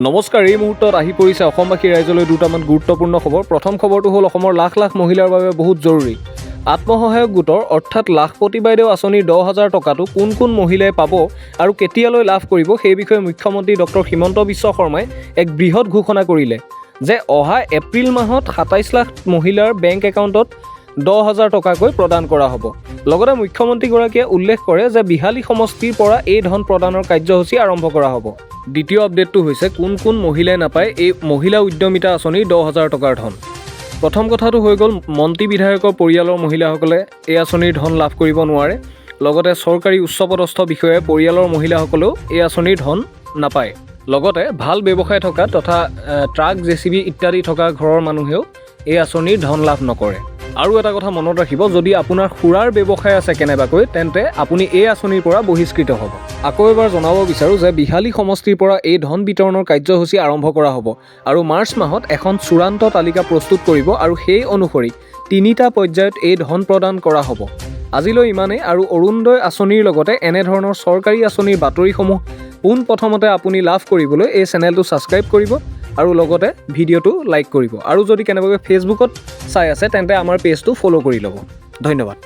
নমস্কাৰ, এই মুহূৰ্তত আহি পৰিছে অসমবাসী ৰাইজলৈ দুটামান গুৰুত্বপূৰ্ণ খবৰ। প্ৰথম খবৰটো হ'ল অসমৰ লাখ লাখ মহিলাৰ বাবে বহুত জৰুৰী। আত্মসহায়ক গোটৰ, অৰ্থাৎ লাখপতি বাইদেউ আঁচনিৰ 10,000 টকাটো কোন কোন মহিলাই পাব আৰু কেতিয়ালৈ লাভ কৰিব, সেই বিষয়ে মুখ্যমন্ত্ৰী ডক্টৰ হিমন্ত বিশ্ব শৰ্মাই এক বৃহৎ ঘোষণা কৰিলে যে অহা এপ্ৰিল মাহত 27 লাখ মহিলাৰ বেংক একাউণ্টত 10,000 টকাকৈ প্ৰদান কৰা হ'ব। লগতে মুখ্যমন্ত্ৰীগৰাকীয়ে উল্লেখ কৰে যে বিহালী সমষ্টিৰ পৰা এই ধন প্ৰদানৰ কাৰ্যসূচী আৰম্ভ কৰা হ'ব। দ্বিতীয় আপডেটটো হৈছে কোন কোন মহিলাই নাপায় এই মহিলা উদ্যমিতা আঁচনিৰ 10,000 টকাৰ ধন। প্ৰথম কথাটো হৈ গ'ল, মন্ত্ৰী বিধায়কৰ পৰিয়ালৰ মহিলাসকলে এই আঁচনিৰ ধন লাভ কৰিব নোৱাৰে। লগতে চৰকাৰী উচ্চপদস্থ বিষয়াৰ পৰিয়ালৰ মহিলাসকলেও এই আঁচনিৰ ধন নাপায়। লগতে ভাল ব্যৱসায় থকা তথা ট্ৰাক, জেচিবি ইত্যাদি থকা ঘৰৰ মানুহেও এই আঁচনিৰ ধন লাভ নকৰে। আৰু এটা কথা মনত ৰাখিব, যদি আপোনাৰ সুৰাৰ ব্যৱসায় আছে কেনেবাকৈ, তেন্তে আপুনি এই আঁচনিৰ পৰা বহিষ্কৃত হ'ব। আকৌ এবাৰ জনাব বিচাৰোঁ যে বিহালী সমষ্টিৰ পৰা এই ধন বিতৰণৰ কাৰ্যসূচী আৰম্ভ কৰা হ'ব আৰু মাৰ্চ মাহত এখন চূড়ান্ত তালিকা প্ৰস্তুত কৰিব আৰু সেই অনুসৰি তিনিটা পৰ্যায়ত এই ধন প্ৰদান কৰা হ'ব। আজিলৈ ইমানেই। আৰু অৰুণোদয় আঁচনিৰ লগতে এনেধৰণৰ চৰকাৰী আঁচনিৰ বাতৰিসমূহ পোনপ্ৰথমতে আপুনি লাভ কৰিবলৈ এই চেনেলটো ছাবস্ক্ৰাইব কৰিব আৰু লগতে ভিডিঅ'টো লাইক কৰিব। আৰু যদি কেনেবাকৈ ফেচবুকত চাই আছে, তেন্তে আমাৰ পেজটো ফ'ল' কৰি ল'ব। ধন্যবাদ।